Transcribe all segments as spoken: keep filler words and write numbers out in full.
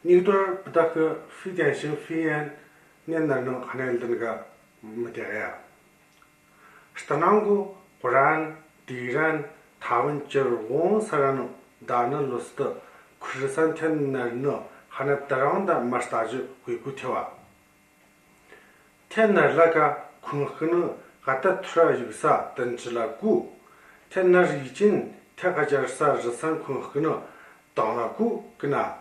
你都不得个非典型肺炎，你哪能还能那个没得呀？是那个果然敌人他们就往啥人打那路斯的，可是三天那呢，还能得让的没啥就回过去啊。 天南那个空很个，还得突然有啥等起来过。天南已经天个家啥日三空很个，到了过个那。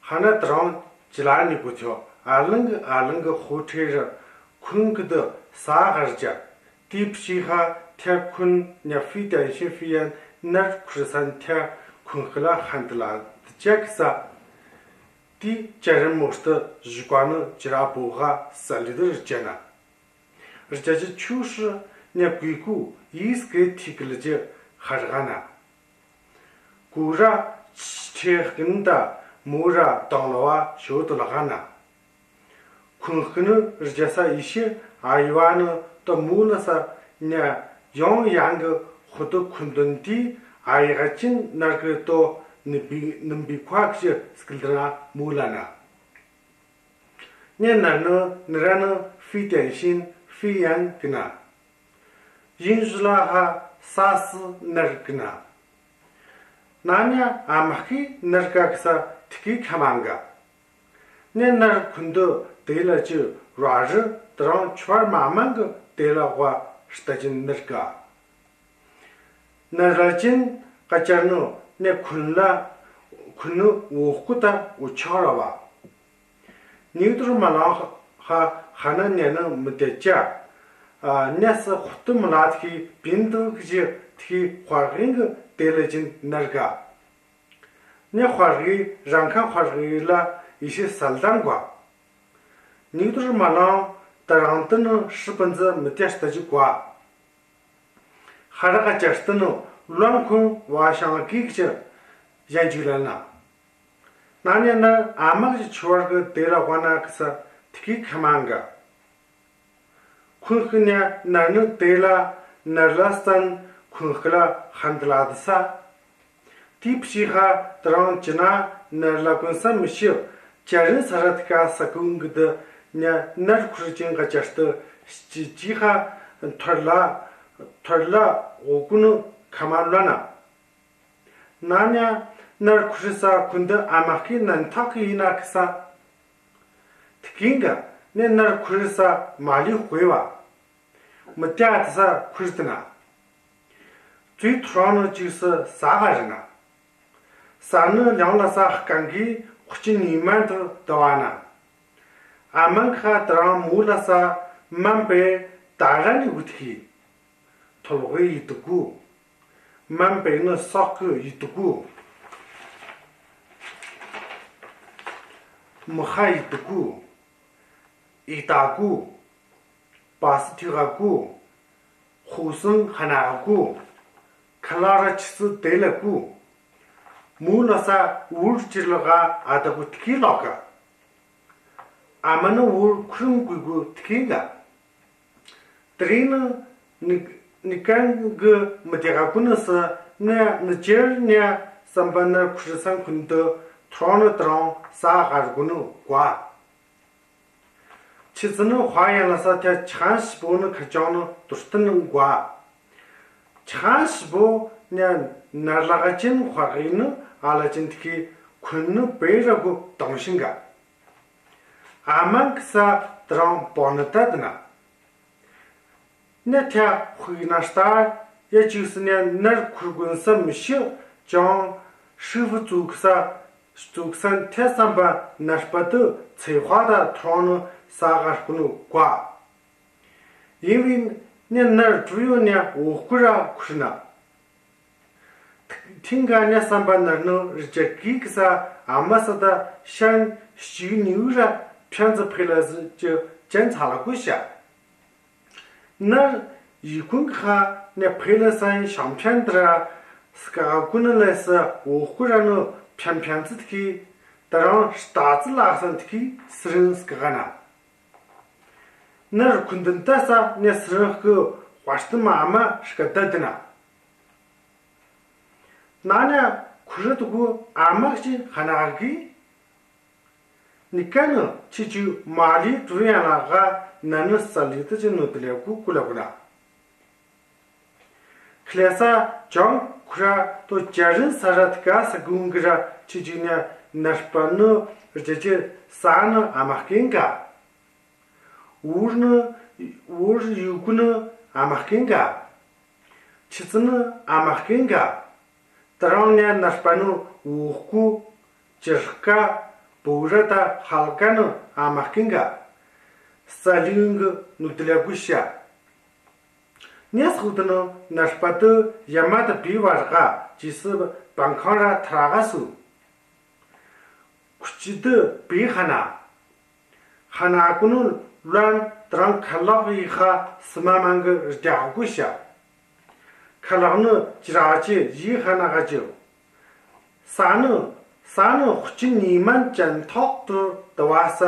还那得让起来你不跳，啊冷个啊冷个火车人，空个的啥个家，地皮下天空，你非典型肺炎，那可是三天空很了，还得了这个啥。 དེའི་ཅ་རི་མོ་སྟི་བཞི་ཀ་ནི་ཅི་ར་པོ་ག་ས་ལི་དི་རི་ཅ་ན། རི་ཅ་ཅི་ཆུ་ཧྲི་ཉ་གུས་ཀུ་ཡིས་ཀི་ཐི་ཀི་ལི་ཅི་ཧར་ག་ན། ཀུ་ར་ཆི་ཧྲི་ཀིན་ད་མོ་ར་དང་ལ་བ་ཤོ་ཏུ་ལ་ག་ན། ཁུན་ཧི་ནི་རི་ཅ་ས་ཡི་ཤི་ཨ་ཡི་བ་ནི་ཏི་མོ་ལ་ས་ཉ་ཡང་ཡང་གི་ཧུ་ཏུ་ཁུན་དུན་ཏི་ཨ་ཡི་ག་ཅིན་ནར་གི་ཏོ་ནི་བི་ནི་བི་ཁ་ཁྱི་སྐིལ་དི་ན་མོ་ལ་ན། ཉེ་ནར་ནི་ནི་ར་ནི་ཧྥི་ཏན་ཤིན་ཧྥི་ཡན་གི་ན། ཡིན་ཞུ་ལ་ཧ་ས་སི་ནར་གི་ན། ན་ཉ་ཨ་མ་ཁི་ནར་ག་གི་ས་ཐི་ཀི་ཁ་མང་ག། ཉེ་ནར་ཁུན་དུ་དེ་ལ་ཅི་ར་རི་དི་རང་ཆོར་མ་མང་གི་དེ་ལ་ཝ་ཧྲི་ཏ་ཅིན་ནར་ག། ནར་ལ་ཅིན་ཀ་ཅར་ནུ་ནེ་ཁུན་ལ་ཁུན་ནུ་འོ་སྐུ་ད་འུ་ཆག་ར་བ། ཉིག་དུར་མ་ལང་ཧ་ཧ་ན་ཉེ་ནུ་མི་དེ་ཅ། ཨ་ཉེ་སི་ཧུ་ཏུ་མི་ལ་ཐི་བིན་དུ་གི་ཅི་ཐི་ཧོར་གིན་གི་དེ་ལ་ཅིན་ནར་ག། ཉེ་ཧོར་གི་རང་ཁ་ཧོར་གི་ལ་ཡི་ཤི་སལ་དང་ག། ཉིག་དུར་མ་ལང་ད་རང་ཏི་ནུ་ཧྲི་པན་ཛི་མི་དེ་ཧྲི་ཏ་ཅི་ག། ཧ་ར་ག་ཅར་ཏི་ནུ་ལོན་ཁུན་ཝ་ཤང་གིག་ཅི་ཡན་ཅུ་ལ་ན། ན་ཉེ་ནར་ཨ་མ་གི་ཆོར་གི་དེ་ལ་ཝ་ན་གི་ས་ཐི་ཀི་ཁ་མང་ག། ཁུན་ཁི་ཉ་ནར་ནུ་དེ་ལ་ནར་ལ་སྟན་ཁུན་ཁི་ལ་ཧན་དི་ལ་དི་ས། དེའི་ཕྱི་ཧ་དི་རང་ཅི་ན་ནར་ལ་ཀུན་ས་མི་ཤི་ཅ་རིན་ས་ར་ཐི་ཀ་ས་ཀུན་གི་དི་ཉ་ནར་ཁུར་ཅིན་ག་ཅར་ཏི་ཅི་ཅི་ཧ་ཐོར་ལ་ཐོར་ལ་འོ་ཀུ་ནུ་ཁ་མ་ལོ་ན། ན་ཉ་ནར་ཁུར་ས་ཁུན་དི་ཨ་མ་ཀི་ནན་ཐག་གི་ཡིན་ན་ཁི་ས། ཐི་ཀིང་ག་ནེ་ནར་ཁུར་ས་མ་ལི་ཧུའེ་བ། མི་ཏྱ་ཏི་ས་ཁུར་ཏི་ན། ཙུའི་ཐུ་རང་ནུ་ཅིག་སི་ས་ག་རི་ན། ས་ནི་ལིང་ལ་ས་ཧ་ཀང་གི་ཧུ་ཅི་ནི་མན་དུ་དི་བ་ན། ཨ་མན་ཁ་དི་རང་མུ་ལ་ས་མན་པེ་ད་ར་ནི་ཝུ་ཐི་ཀི། ཐོལ་ཝེ་ཡི་དུ་གུ། མན་པེ་ནི་སོག་གི་ཡི་དུ་གུ། མི་ཧ་ཡི་དུ་གུ། ཡི་ད་གུ། པ་སི་ཐི་ཧ་གུ། ཧུ་སུན་ཧ་ན་གུ། ཁ་ལ་ར་ཆི་སི་དེ་ལ་གུ། མུ་ལ་ས་ཝུར་ཅི་ལ་ག་ཨ་ད་གུ་ཐི་ཀི་ལོ་ག། ཨ་མ་ནི་ཝུར་ཁུར་གུ་གུ་ཐི་ཀི་ག། དེ་རིང་ནི་ནི་ནི་ཀན་གི་མི་དེ་ག་གུ་ནི་སི་ནི་ནི་ཅེར་ནི་སམ་པ་ནི་ཁུ་ཧྲི་སང་ཁུན་དུ་ཐོང་ནི་དྲང་ས་གར་གུ་ནི་གོ། ཆི་ཙི་ནི་ཧྭ་ཡན་ལ་ས་ཐེ་ཆང་ཞི་པོ་ནི་ཁ་ཅང་ནི་དུར་སྟི་ནི་གོ། ཆང་ཞི་པོ་ནི་ནར་ལ་ག་ཅིན་ཧྭ་གི་ནི་ཨ་ལ་ཅིན་ཐི་ཀི་ཁུན་ནི་པེ་ར་གུ་དང་ཤིང་ག། ཨ་མང་གི་ས་དྲང་པོ་ནི་ད་དི་ན། ནི་ཐ་ཧུའི་ན་ལྟར་ཡ་ཅིག་སི་ནི་ནར་ཁུར་གུན་ས་མི་ཤི་ཅང་ཧྲི་ཧྥུ་ཙུག་ས་ཙུག་སན་ཐེ་སམ་པ་ནར་པ་དུ་ཚེ་ཧྭ་ད་ཐོང་ནི་ས་གར་ཀུ་ནུ་གོ། ཡིན་བིན་ནི་ནར་ཀྲུ་ཡོ་ནི་འོ་ཀུ་ར་ཁུར་ན། ཐིང་ག་ཉ་སམ་པ་ནར་ནུ་རི་ཅ་གི་གི་ས་ཨ་མ་ས་ད་ཤན་ཞུ་ནིའུ་ར་ཕན་ཙི་ཕེ་ལ་ཟི་ཅི་ཅན་ཚ་ལ་གུ་ཤ། ནར་ཡི་ཀུན་ཁ་ནི་ཕེ་ལ་སན་ཤང་ཕན་དྲ་སྐ་ག་ཀུ་ནི་ལས་སི་འོ་ཀུ་ར་ནུ་ཕན་ཕན་ཙི་ཐི་ཀི་ད་རང་ལྟ་ཙི་ལ་སན་ཐི་ཀི་སི་རིན་སྐ་ག་ན། ནར་ཁུན་དུན་ཏ་ས་ནེ་སི་རང་ཁུ་ཧྭ་སྟི་མ་མ་ཤི་ཀ་ཏ་ཏི་ན། ན་ནེ་ ཁུ་རི་དུ་གུ་ཨ་མ་ཞིག་ཧ་ན་གི། ནི་ཀ་ནི་ཆི་ཅུ་མ་ལི་ཀྲུ་ཡང་ལ་ག་ན་ནི་ས་ལི་ཏི་ཅི་ནུ་ཏི་ལེ་གུ་ཀུ་ལ་གུ་ན། ཁི་ལེ་ས་ཅང་ཁུ་ར་ཏོ་ཅ་རིན་ས་ར་ཏི་ཀ་ས་གུང་གི་ར་ཆི་ཅུ་ནི་ནར་པ་ནི་རྒྱ་ཅི་ས་ནི་ཨ་མ་སྐེང་ག། འུར་ནི་འུར་ཡུ་གུ་ནི་ཨ་མ་སྐེང་ག། ཆི་ཙི་ནི་ཨ་མ་སྐེང་ག། ད་རང་ནས་ནར་པ་ནི་འུ་སྐུ་ཅི་ར་ཀ་བོ་ར་ད་ཧལ་ཀ་ནི་ཨ་མ་སྐེང་ག། ས་ལིང་གི་ནུ་ཏི་ལ་གུ་ཤ། ནས་སུ་དི་ནི་ནར་པ་དི་ཡ་མ་དི་བི་བར་ག་ཅི་སི་བང་ཁང་ར་ཐ་ར་ག་སུ། ཁུ་ཅི་དི་བི་ཧ་ན། ཧ་ན་གུ་ནུ་ལོན་ཏི་རང་ཁ་ལག་ཡི་ཧ་སི་མ་མང་གི་རྒྱ་གུ་ཤ། ཁ་ལག་ནི་ཅི་ར་ཅི་ཡི་ཧ་ན་ག་ཅི། ས་ནི་ས་ནི་ཧུ་ཅི་ཉི་མན་ཅན་ཐོག་ཏུ་དི་བ་ས་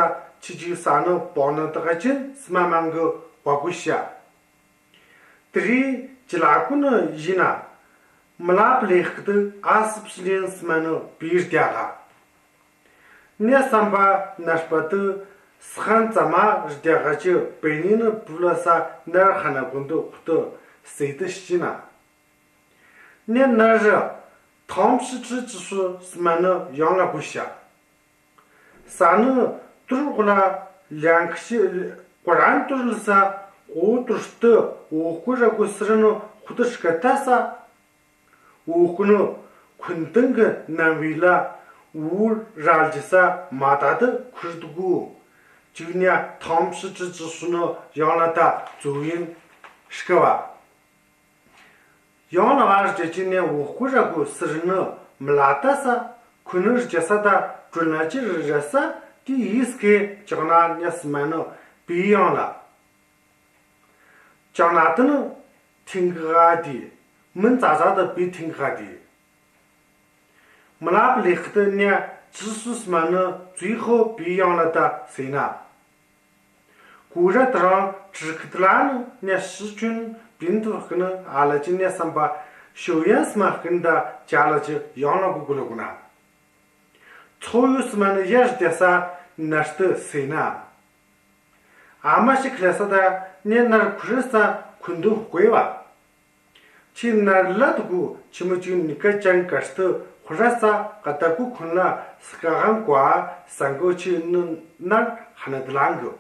ཆི་ཅི་ས་ནི་པོ་ནི་དི་ག་ཅི་སི་མ་མང་གི་བ་གུ་ཤ། དེ་རིང་ཅི་ལ་གུ་ནི་ཡིན་ན། མི་ལ་པི་ལེ་ཁི་དི་ཨ་སི་པི་ལིན་སི་མ་ནི་བིར་རྒྱ་ག། ནས་སམ་པ་ནར་པ་དི་སི་ཁན་ཙ་མ་རྒྱ་ག་ཅི་པེ་ནི་ནི་བུ་ལ་ས་ནར་ཧ་ན་གུན་དི་ཁུ་དི་སེ་དི་ཤི་ན། ནས་ནར་རི་ཐོམ་ཤི་ཁྲི་ཅི་སུ་སི་མ་ནི་ཡང་ལ་གུ་ཤ། ས་ནི་ཏུར་གུ་ལ་ལང་ཁི་ཤི་གུ་རན་ཏུར་ལི་ས་འོ་ཏུར་སྟི་འོ་ཀུ་ར་གུ་སི་རི་ནི་ཁུ་དི་ཤི་ཀ་ཏ་ས། འོ་ཀུ་ནི་ཁུན་ཏིང་གི་ནམ་བི་ལ་འུ་རལ་ཇི་ས་མ་ཏ་དི་ཁུར་དུ་གུ། ཅིག་ནི་ཐོམ་ཤི་ཁྲི་ཅི་སུ་ནི་ཡང་ལ་ཏ་ཙུ་ཡིན་ཤི་ཀ་བ། ཡང་ལ་བ་རྒྱ་ཅི་ནས་འོ་ཀུ་ར་གུ་སི་རི་ནི་མི་ལ་ཏ་ས་ཁུ་ནི་རྒྱ་ས་ཏ་གྲུ་ན་ཅི་རི་ར་ས་ཏི་ཡིས་ཀེ་ཅག་ན་ཉ་སི་མ་ནི་པི་ཡང་ལ། ཅག་ན་ཏི་ནི་ཐིང་གི་ག་དི་མིན་ཙ་ཙ་ཏི་པི་ཐིང་གི་ག་དི། མི་ལ་པི་ལེ་ཁི་ཏི་ནས་ཅི་སུ་སི་མ་ནི་ཙུའི་ཧོ་པི་ཡང་ལ་ཏ་སེ་ན། གུ་ར་ཏི་རང་ཀྲི་ཁི་ཏི་ལ་ནི་ནས་ཤི་ཆུན་པིན་ཏུ་ཧི་ནི་ཨ་ལ་ཅི་ནས་སམ་པ་ཤོ་ཡན་སི་མ་ཧི་ནི་ཏ་ཅ་ལ་ཅི་ཡང་ལ་གུ་གུ་ལ་གུ་ན། ཚོ་ཡུ་སི་མ་ནི་ཡར་ཏེ་ས་ནར་ཏི་སེ་ན། ཨ་མ་ཞིག་ཁི་ལ་ས་ཏ་ནས་ནར་ཁུ་རི་ས་ཁུན་དུ་ཧུ་ཀོ་བ། ཆི་ནར་ལ་དུ་གུ་ཆི་མི་ཅུ་ནི་ཀ་ཅན་ཀ་སྟི་ཧུ་ར་ས་ཀ་ཏ་གུ་ཁུན་ལ་སི་ཀ་གང་གོ་ས་གོ་ཆི་ནི་ནར་ཧ་ན་དི་ལང་གི།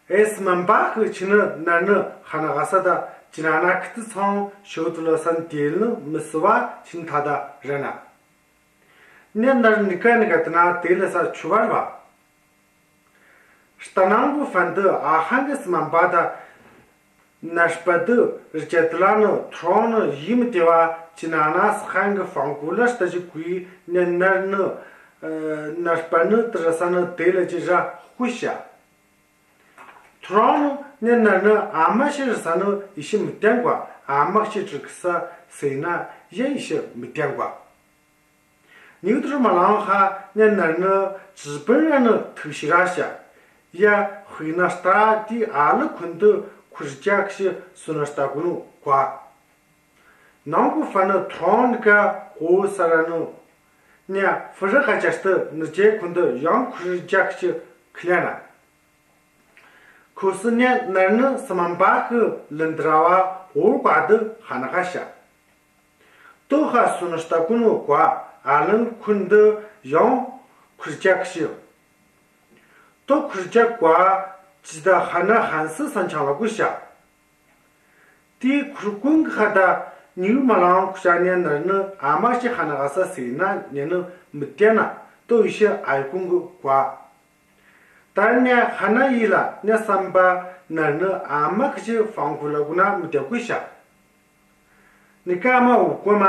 ཨེ་སི་མན་པ་ཁི་ཆི་ནི་ནར་ནི་ཧ་ན་ག་ས་ཏ་ཅི་ན་ན་ཁི་ཏི་ཚང་ཤོ་ཏུ་ལ་སན་ཏེ་ལི་མི་སི་བ་ཆི་ནི་ཐ་ཏ་ར་ན། ནས་ནར་ནི་ཀ་ནི་ཀ་ཏི་ན་ཏེ་ལི་ས་ཆུ་བར་བ། རྟ་ནང་གི་ཧྥན་དི་ཨ་ཧང་གི་སི་མན་པ་ཏ། ནར་པ་དི་རྒྱ་དི་ལ་ནི་ཐུ་རོང་ནི་ཡིད་མི་དེ་བ་ཅི་ན་ན་སི་ཁན་གི་ཧྥང་གུ་ལ་རྟ་ཞིག་གུའི་ནས་ནར་ནི། ནར་པ་ནི་ཏི་ར་ས་ནི་ཏེ་ལ་ཅི་ར་ཧུ་ཤ། ཐུ་རོང་ནི་ནར་ནི་ཨ་མ་ཤི་རི་ས་ནི་ཡི་ཤི་མི་ཏན་གོ། ཨ་མ་ཤི་ཅི་གི་ས་སེ་ན་ཡ་ཡི་ཤི་མི་ཏན་གོ། ཉིག་ཏུ་མ་ལང་ཧ་ནས་ནར་ནི་ཅི་པིན་ར་ནི་ཐུག་ཤི་ར་ཤ། ཡ་ཧུའི་ན་སྟ་ཏི་ཨ་ལི་ཁུན་དུ་ཁུར་ཅག་ཤི་སུ་ན་སྟ་གུ་ནུ་གོ། ནང་གུ་ཧྥ་ནི་ཐོང་ནི་ཀ་གོ་ས་ར་ནུ། ནས་ཧྥི་རི་ཁ་ཅག་སྟི་ནི་ཅེ་ཁུན་དུ་ཡང་ཁུར་ཅག་ཤི་ཁི་ལ་ན། ཁོ་སི་ནས་ནར་ནི་སི་མ་འབའ་ཁི་ལིན་དི་ར་བ་འོར་བ་དི་ཧ་ན་ཧ་ཤ། ཏོ་ཧ་སུ་ནི་སྟ་གུ་ནུ་གོ་ཨ་ལིན་ཁུན་དི་ཡང་ཁུར་ཅག་ཤི། ཏོ་ཁུར་ཅག་གོ་ཅི་ད་ཧ་ན་ཧན་སི་སན་ཆང་ལ་གུ་ཤ། ཏི་ཁུར་ཀུན་གི་ཧ་ད་ཉིའུ་མ་ལང་ཁུ་ཤ་ཉན་ནར་ནི་ཨ་མ་ཤི་ཧ་ན་ཧ་ས་སི་ན་ཉན་ནི་མི་ཏེ་ན་ཏོ་ཡི་ཤི་ཨའི་ཀུན་གི་གོ། ད་ནས་ཧ་ན་ཡི་ལ་ནས་སམ་པ་ནར་ནི་ཨ་མ་ཁི་ཤི་ཧྥང་ཁུ་ལ་གུ་ན་མི་ཏེ་གུ་ཤ། ནི་ཀ་མ་འུ་ཀོ་མ་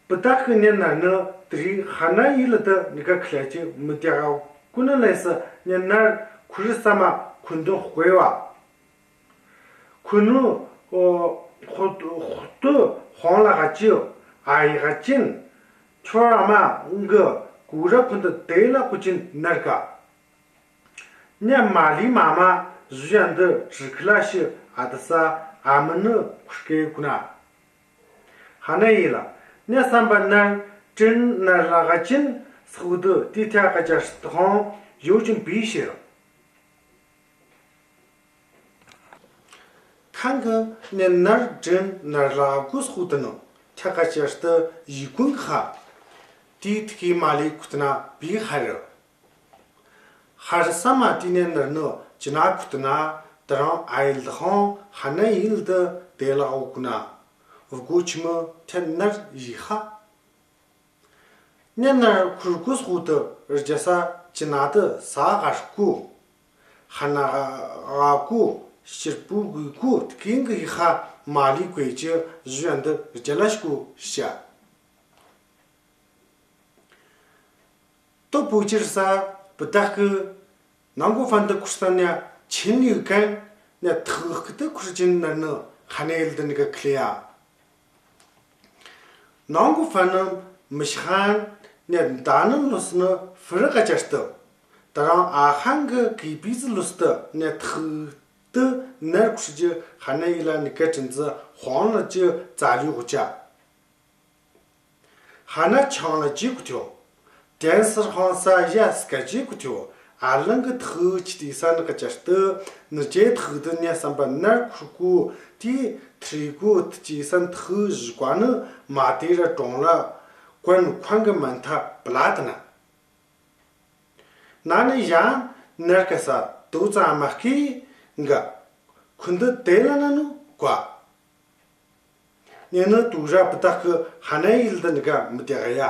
པི་ཏ་ཁི་ཉན་ནར་ནི་ཏི་རི་ཧ་ན་ཡི་ལ་ཏི་ནི་ཀ་ཁི་ལ་ཅི་མི་ཏེ་གུ་ནི་ལས་སི་ཉན་ནར་ཁུ་རི་ས་མ་ཁུན་དུ་ཧུ་ཀོ་བ། ཁུ་ནུ་ཧོ་ཧོ་ཏུ་ཧོང་ལ་ཧ་ཅི་ཨ་ཡི་ཧ་ཅིན་ཁྱོ་ར་མ་འུང་གི་གུ་ར་ཁུན་དུ་དེ་ལ་ཁུ་ཅིན་ནར་ག། ཉ་མ་ལི་མ་མ་ཟུ་ཡན་དི་ཅི་ཁི་ལ་ཤི་ཨ་ཏི་ས་ཨ་མི་ནི་ཁུ་ཀེ་གུ་ན། ཧ་ན་ཡི་ལ་ ངའི་བསམ་པར་ནར་དྲིན་ནར་ལག་ཅན་སུ་དེ་དེ་ཐད་ཀ་ཅར་སྟེ་ཧོང་ཡོད་ཅིང་བི་ཤེར། ཁང་གི་ནས་ནར་དྲིན་ནར་ལག་གུ་སུ་དེ་ནི་ཐད་ཀ་ཅར་སྟེ་ཡི་ཀུན་གི་ཧ། དེ་ཐི་གི་མ་ལི་ཁུ་ཏི་ན་བི་ཧ་རི། ཧར་ས་མ་དེ་ནས་ནར་ནི་ཅི་ན་ཁུ་ཏི་ན་དེ་རང་ཨ་ཡིལ་དེ་ཧོང་ཧ་ན་ཡིལ་དེ་དེ་ལ་འོ་ཀུ་ན། འུ་གོ་ཆི་མི་ཐད་ནར་ཡི་ཧ། ངས་ནར་ཁུར་གུ་སུ་དེ་རྒྱ་ས་ཅི་ན་དེ་ས་ག་ཀུ། ཧ་ན་ག་ཀུ། ཕྱིར་པུ་གུ་ཀུ་ཐི་གི་ཡི་ཧ་མ་ལི་ཀུའི་ཅི་ཞུ་ཡན་དེ་རྒྱ་ལ་ཤ་ཀུ་ཤ། ཏོ་པུ་ཅིར་ས་བུ་དག་གི་ནང་གོ་ཧྥན་དུ་ཁུར་ས་ནས་ཆིན་ལི་གན་ནས་ཐག་གི་དུ་ཁུར་ཅིན་ནར་ནི་ཧ་ནེ་ཡིལ་དུ་ནི་ག་ཁི་ལི་ཡ། ནང་གོ་ཧྥན་ནི་མི་ཤི་ཧན་ནས་ད་ནི་ལུས་ནི་ཧྥི་རི་ཀ་ཅར་ཏུ། ད་རང་ཨ་ཧན་གི་གི་པི་ཙི་ལུས་དུ་ནས་ཐག་དུ་ནར་ཁུར་ཅི་ཧ་ནེ་ཡིལ་ལ་ནི་ག་ཅིན་ཙི་ཧོང་ལ་ཅི་ཙ་ལི་གོ་ཅ། ཧ་ན་ཆང་ལ་ཅི་གུ་ཐོ། དེན་སར་ཧོང་ས་ཡ་སི་ཀ་ཅི་གུ་ཐོ། ཨ་ལང་གི་ཐག་ཅི་ཏི་སན་ག་ཅར་ཏུ་ནི་ཅེ་ཐག་དུ་ནས་བསམ་པ་ནར་ཁུར་གུ་ཏི་ཐི་རི་གུ་ཏི་ཅི་སན་ཐག་བཞི་ཀ་ནི་མ་དེ་ར་གྲོང་ལ་ཀོན་ཁོང་གི་མན་ཐ་པ་ལ་ཏི་ན། ན་ནི་ཡང་ནར་ག་ས་དུ་ཙ་མ་ཀི་འགའ་ཁུན་དུ་དེ་ལ་ན་ནུ་ཀ། ཉེ་ནི་དུ་ར་བུ་དག་གི་ཧ་ན་ཡིལ་དུ་ནི་ག་མི་དེ་ག་ཡ།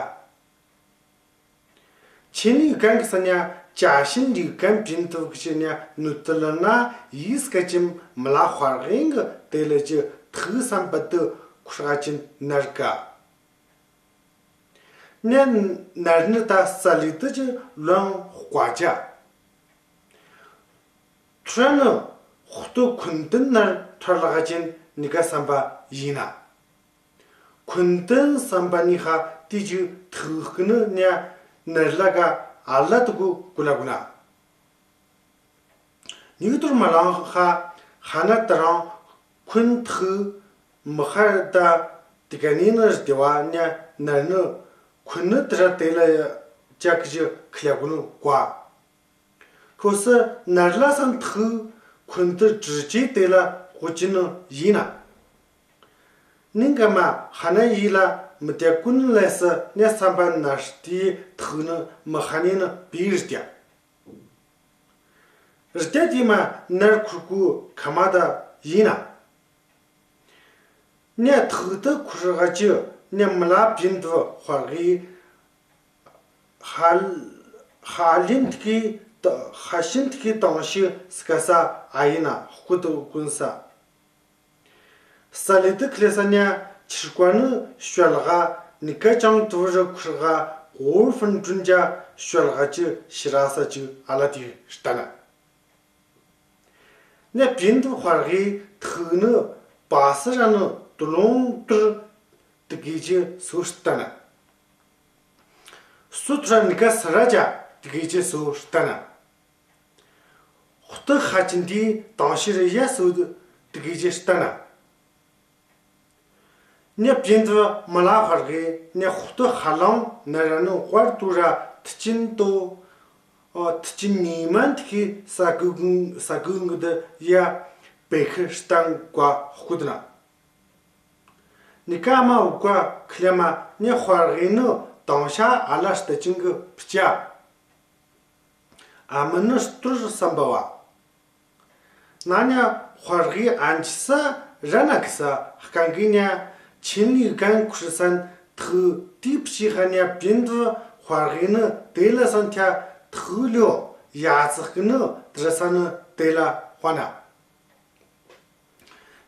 ཆིན་ལི་གན་གི་ས་ཉ་ཅ་ཤིན་ལི་གན་པིན་དུ་གི་ཤི་ཉ་ནུ་ཏི་ལ་ན་ཡིས་ག་ཅིམ་མི་ལ་ཧོར་གིན་གི་དེ་ལ་ཅི་ཐུག་བསམ་པ་དུ་ཁུར་ག་ཅིན་ནར་ག། ནས་ནར་ནི་ད་ས་ལི་དུ་ཅི་ལོང་ཧོ་ཀ་ཅ། ཐུ་ར་ནི་ཧུ་ཏུ་ཁུན་ཏིན་ནར་ཐར་ལ་ག་ཅན་ནི་ག་བསམ་པ་ཡིན་ན། ཁུན་ཏིན་བསམ་པ་ནི་ཧ་ཏི་ཅི་ཐུག་གི་ནི་ནས་ནར་ལ་ག་ཨ་ལ་དུ་གུ་གུ་ལ་གུ་ན། ཉིག་ཐུར་མ་ལང་ཧ་ཧ་ན་ད་རང་ཁུན་ཐུ་མི་ཧར་ད་དི་ག་ནི་ནི་རི་དེ་བ་ཉ་ནར་ནི་ཁུན་ནི་དི་ར་དེ་ལ་ཅག་གི་ཁི་ལ་གུ་ནི་ཀ། ཁོ་སི་ནར་ལ་སང་ཐུ་ཁུན་ཐུ་དྲི་ཅི་དེ་ལ་ཧུ་ཅི་ནི་ཡིན་ན། ནིང་ག་མ་ཧ་ན་ཡི་ལ་མི་དེ་ཀུན་ལས་སི་ནས་བསམ་པ་ནར་ཏི་ཐུ་ནི་མི་ཧ་ནི་ནི་པིར་ཏྱ། རི་ཏ་དེ་མ་ནར་ཁུར་གུ་ཁ་མ་ད་ཡིན་ན། ནས་ཐག་ཏུ་ཁུར་ག་ཅི་ནས་མི་ལ་པིན་དུ་ཧོར་གི་ཧ་ཧ་ལིན་ཐི་གི་ཧ་ཤིན་ཐི་གི་དང་ཤི་སྐ་ས་ཨ་ཡིན་ན་ཧུ་ཏུ་ཀུན་ས། ས་ལི་ཏི་ཁི་ལེ་ས་ཉ་ཕྱིར་ཀ་ནི་ཤོལ་ག་ནི་ཀ་ཅང་ཏུ་རུ་ཁུར་ག་གོར་ཧྥན་ཀྲུན་ཅ་ཤོལ་ག་ཅི་ཤི་ར་ས་ཅི་ཨ་ལ་ཏི་ལྟ་ན། ནས་པིན་དུ་ཧོར་གི་ཐུག་ནི་པ་སི་ར་ནི་ཏུ་ལོང་ཏུར་ཏི་གི་ཅི་སུ་ལྟ་ན། སུ་ཏུ་ར་ནི་ཀ་སི་ར་ཅ་ཏི་གི་ཅི་སུ་ལྟ་ན། ཧུ་ཏུ་ཧ་ཅིན་དི་དང་ཤི་རི་ཡ་སུ་ཏི་གི་ཅི་ལྟ་ན། ནས་པིན་དུ་མ་ལ་ཧར་གི་ནས་ཧུ་ཏུ་ཧ་ལང་ནས་ར་ནི་ཧོར་ཏུ་ར་ཐི་ཅིན་ཏོ། ཨོ་ཐི་ཅིན་ནི་མན་ཐི་གི་ས་གུ་ས་གུ་གུ་དི་ཡ་པེ་ཁི་སྟན་ཀ་ཧུ་ཏུ་ན། ནི་ཀ་མ་ཧུ་ཀ་ཁི་ལེ་མ་ནས་ཧོར་གི་ནི་དང་ཤ་ཨ་ལ་སྟ་ཅིན་གི་ཕི་ཅ། ཨ་མ་ནི་སྟུར་བསམ་པ་བ། ན་ཉ་ཧོར་གི་ཨན་ཅི་ས་ར་ན་གི་ས་ཧ་གན་གི་ཉ་ཆིན་ལི་གན་ཁུར་སན་ཐུ་ཏི་ཕྱི་ཧ་ཉ་པིན་དུ་ཧོར་གི་ནི་དེ་ལ་སན་ཐ་ཐུ་ལོ་ཡ་ཙག་གི་ནི་དི་ར་ས་ནི་དེ་ལ་ཧོ་ན།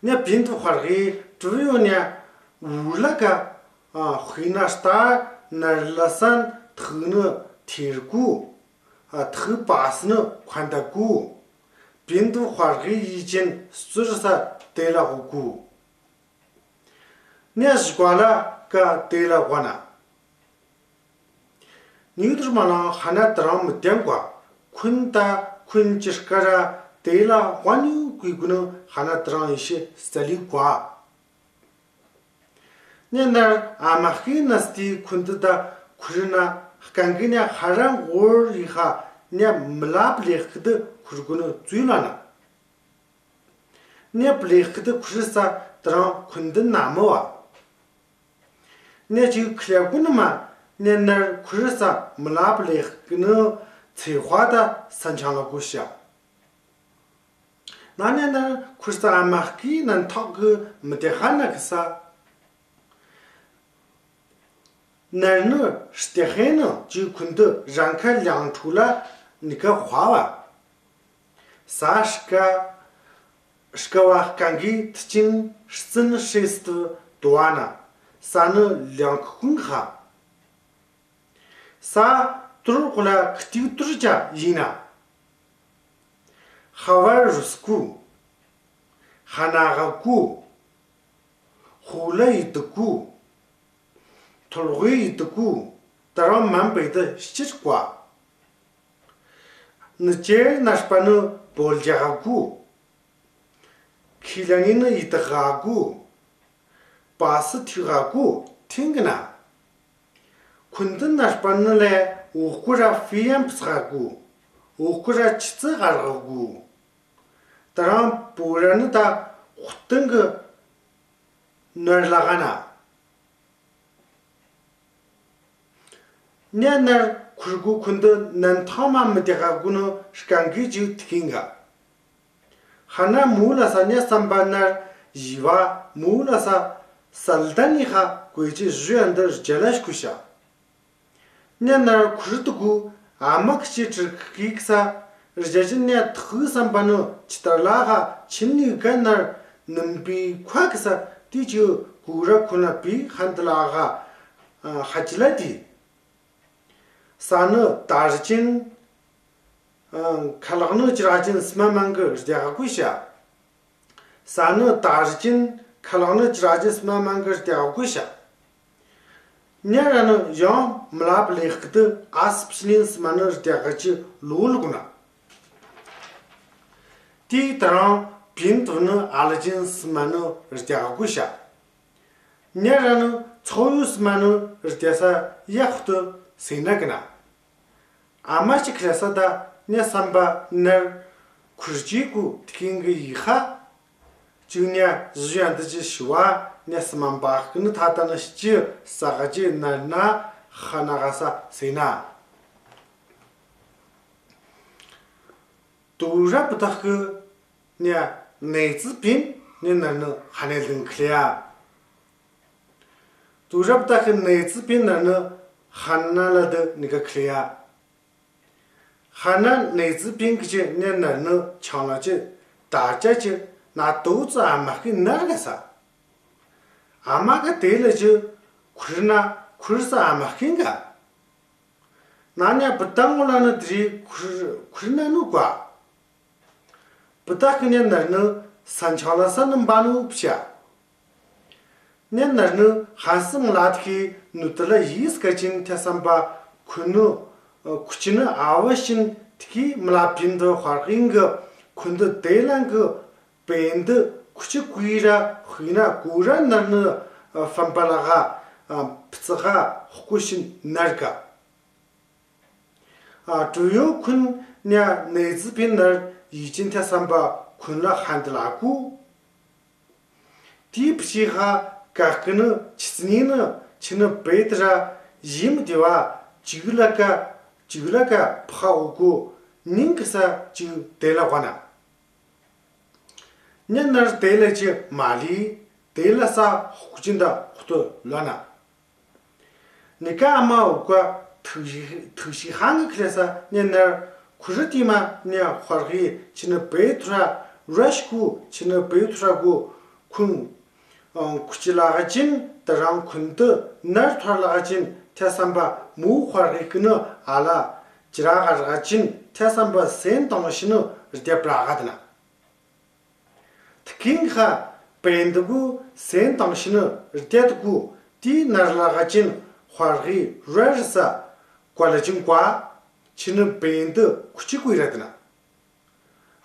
ཉ་པིན་དུ་ཧོར་གི་ཏུ་ཡོ་ཉ་ཝུ་ལ་ག་ཧུ་ན་སྟ་ནར་ལ་སན་ཐུ་ནི་ཐེར་གུ། ཐུག་པ་སི་ནི་ཁོན་ད་གུ། པིན་དུ་ཧོར་གི་ཡི་ཅན་སུར་ས་དེ་ལ་ཧུ་གུ། ནས་ཞི་ཀ་ལ་ཀ་དེ་ལ་ཧོ་ན། ཉིག་དུར་མ་ལང་ཧ་ན་ད་རང་མི་དེན་ཀ་ཁུན་ད་ཁུན་ཅི་སྐ་ར་དེ་ལ་ཧོ་ནི་གུ་གུ་ནི་ཧ་ན་ད་རང་ཡི་ཤི་ས་ལི་ཀ། ཉེ་ནར་ཨ་མ་ཁི་ན་སྟི་ཁུན་ཏི་ད་ཁུར་ན་སྐང་གི་ཉ་ཧ་རང་འོར་ཡི་ཧ་ཉ་མི་ལབ་ལེ་ཁི་ཏི་ཁུར་གུ་ནི་ཙུའི་ལ་ན། ཉ་པི་ལེ་ཁི་ཏི་ཁུར་ས་ཏི་རང་ཁུན་ཏི་ན་མི་བ། ཉ་ཅིག་ཁི་ལེ་གུ་ནི་མ་ཉེ་ནར་ཁུར་ས་མི་ལབ་ལེ་ཁི་ནི་ཚེ་དཔའ་ད་ས་འཆང་ལ་གུ་ཤ། ན་ཉེ་ནར་ཁུར་ས་ཨ་མ་ཁི་ན་ཐོག་གི་མི་དེ་ཧ་ན་གི་ས། ནར་ནི་སྟེ་ཧེ་ནི་ཅི་ཁུན་ཏི་རང་ཁ་ལང་ཁྲུ་ལ་ནི་ཀ་ཧ་བ། ས་ཤ་ཀ་ཤ་ཀ་བ་སྐང་གི་ཐི་ཅིན་སི་ཙིན་ཧྲེ་སི་ཏི་དུ་བ་ན་ས་ནི་ལང་ཁུ་ཁུང་ཧ། ས་ཏུར་ཁུ་ལ་ཁི་ཏིའུ་ཏུར་ཅ་ཡིན་ན། ཧ་བར་རུ་སྐུ། ཧ་ན་ཧ་ཀུ། ཧུ་ལ་ཡི་དུ་ཀུ། ཐོར་ཧུ་ཡི་དུ་ཀུ། ཏ་ར་མན་པའི་དུ་སྤྱིར་ཀ། ནི་ཅེར་ན་སྤ་ནི་བོལ་རྒྱ་ཧ་ཀུ། ཁི་ལ་ནི་ནི་ཡི་དུ་ཧ་ཀུ། པ་སི་ཐི་ཧ་ཀུ་ཐིང་གི་ན། ཁུན་ཏི་ན་སྤ་ནི་ལས་འོ་ཀུ་ར་ཧྥི་ཡན་པི་ཧ་ཀུ། འོ་ཀུ་ར་ཆི་ཙི་ཧ་ར་ཧ་ཀུ། ད་རང་པུ་ར་ནི་ད་ཧུ་ཏིང་གི་ནོར་ལ་ག་ན། ཉེ་ནར་ཁུར་གུ་ཁུན་ཏི་ནན་ཐང་མ་མི་དེ་ཧ་གུ་ནི་སྐང་གི་ཅིག་ཐིག་གིན་ག། ཧ་ན་མུ་ལ་ས་ཉེ་སམ་པ་ནར་ཡི་བ་མུ་ལ་ས་སལ་ད་ནི་ཧ་གོས་ཅི་ཞུ་ཡན་དི་རྒྱ་ལ་ཤ་ཀུ་ཤ། ཉེ་ནར་ཁུར་ཏི་གུ་ཨ་མ་ཁི་ཅི་ཀྲི་ཁི་ཀི་ས་རྒྱ་ཅི་ཉེ་ཐུག་སམ་པ་ནི་ཅི་ཏར་ལ་ཧ་ཆིན་ནི་ག་ནར་ནིམ་པི་ཁ་ཀི་ས་ཏི་ཅི་གུ་ར་ཁུ་ན་པི་ཧན་ཏི་ལ་ཧ་ཧ་ཅི་ལ་ཏི། ས་ནི་ད་རི་ཅིན། ཁ་ལག་ནི་ཅི་ར་ཅིན་སྨ་མང་གི་རྒྱ་ག་གུ་ཤ། ས་ནི་ད་རི་ཅིན་ཁ་ལག་ནི་ཅི་ར་ཅིན་སྨ་མང་གི་རྒྱ་ག་གུ་ཤ། ཉ་ར་ནི་ཡང་མི་ལབ་ལེ་ཁི་ཏི་ཨ་སི་པི་ཤི་ལིན་སྨ་ནི་རྒྱ་ག་ཅི་ལུ་ལུ་གུ་ན། ཏི་ད་རང་པིན་ཏུ་ནི་ཨ་ལ་ཅིན་སྨ་ནི་རྒྱ་ག་གུ་ཤ། ཉ་ར་ནི་ཚོ་ཡུ་སྨ་ནི་རྒྱ་ས་ཡ་ཧུ་ཏི་སེ་ན་གི་ན། ཨ་མ་ཅི་ཁ་ས་ད་ཉ་སམ་པ་ནར་ཁུར་ཅི་གུ་ཐི་ཁིན་གི་ཡི་ཧ། ཅིག་ཉ་ཞུ་ཡན་དི་ཅི་ཤི་བ་ཉ་སམ་པ་ཀི་ནི་ཐ་ད་ནི་ཤི་ཅི་ས་ག་ཅི་ནར་ན་ཧ་ན་ག་ས་སེ་ན། དུ་ར་པུ་ཐག་གི་ཉ་ནེ་ཙི་པིན་ཉ་ནར་ནི་ཧ་ནེ་ལིང་ཁི་ལེ་ཡ། དུ་རབ་ད་ཁི་ནེ་ཙི་པིན་ནར་ནི་ཧ་ན་ལ་དི་ནི་ག་ཁི་ལེ་ཡ། ཧ་ན་ནེ་ཙི་པིན་གི་ཅི་ཉེ་ནར་ནི་ཆང་ལ་ཅི་ད་ཅ་ཅི་ན་དོ་ཙི་ཨ་མ་ཁི་ནར་ག་ས། ཨ་མ་ག་དེ་ལ་ཅི་ཁུར་ན་ཁུར་ས་ཨ་མ་ཁི་ག། ན་ཉ་བུ་ཏང་ངོ་ལ་ནི་དི་རི་ཁུར་ཁུར་ན་ནུ་ག། བུ་ཏ་ཁི་ཉེ་ནར་ནི་ས་འཆང་ལ་ས་ནི་འབའ་ནུ་བྱ། ཉེ་ནར་ནི་ཧན་སི་ང་ལ་ཐི་ནུ་ཏི་ལ་ཡིས་ཀ་ཅིན་ཐེ་སམ་པ་ཁུ་ནུ་ཁུ་ཅི་ནི་ཨ་བ་ཤིན་ཐི་ཁི་མི་ལ་པིན་དུ་ཧར་ཧིང་གི་ཁུ་འདི་དེ་ལང་གི་པེན་དི་ཁུ་ཅི་ཀུའི་ར་ཧུའི་ན་ཀུ་ར་ནར་ནི་ཧྥམ་པ་ལ་ཧ་ཕི་ཙི་ཧ་ཧུ་ཀུ་ཤིན་ནར་ག། ཨ་ཀྲུ་ཡོ་ཁུན་ཉ་ནེ་ཙི་པིན་ནར་ཡི་ཅིན་ཐེ་སམ་པ་ཁུན་ལ་ཧན་དི་ལ་ཀུ། ཏི་ཕི་ཤི་ཧ་ཀ་ཀི་ནི་ཆི་ཙི་ནི་ནི་ཆི་ནི་པེ་ཏི་ར་ཡིམ་དི་བ་ཅིག་ལ་ཀ་ཅིག་ལ་ཀ་ཕ་འུ་ཀུ་ཉིང་གི་ས་ཅིག་དེ་ལ་ཧ་ན། ཉེ་ནར་དེ་ལ་ཅི་མ་ལི་དེ་ལ་ས་ཧུ་ཀུ་ཅིན་ད་ཧུ་ཏུ་ལ་ན། ནི་ཀ་ཨ་མ་འུ་ཀ་ཐུག་ཤི་ཐུག་ཤི་ཧང་གི་ཁ་ལེ་ས་ཉེ་ནར་ཁུ་རི་ཏི་མ་ཉ་ཧོར་གི་ཆི་ནི་པེ་ཐུ་ར་ར་ཤི་ཀུ་ཆི་ནི་པེ་ཐུ་ར་གུ་ཁུང་ཁུ་ཅི་ལ་ག་ཅིན་ད་རང་ཁུན་ཏི་ནར་ཐོར་ལ་ག་ཅིན་ཐེ་སམ་པ་མུ་ཧོར་གི་ཀི་ནི་ཨ་ལ་ཅི་ར་ག་ར་ག་ཅིན་ཐེ་སམ་པ་སེན་དང་ཤི་ནི་རྒྱབ་ར་ག་དི་ན། ཐི་ཁིང་ཁ་པེན་དི་གུ་སེན་དང་ཤི་ནི་རྒྱ་དི་གུ་ཏི་ནར་ལ་ག་ཅིན་ཧོར་གི་ར་རི་ས་ཀོ་ལ་ཅིན་ཀ་ཆི་ནི་པེན་དི་ཁུ་ཅི་ཀུ་ར་དི་ན།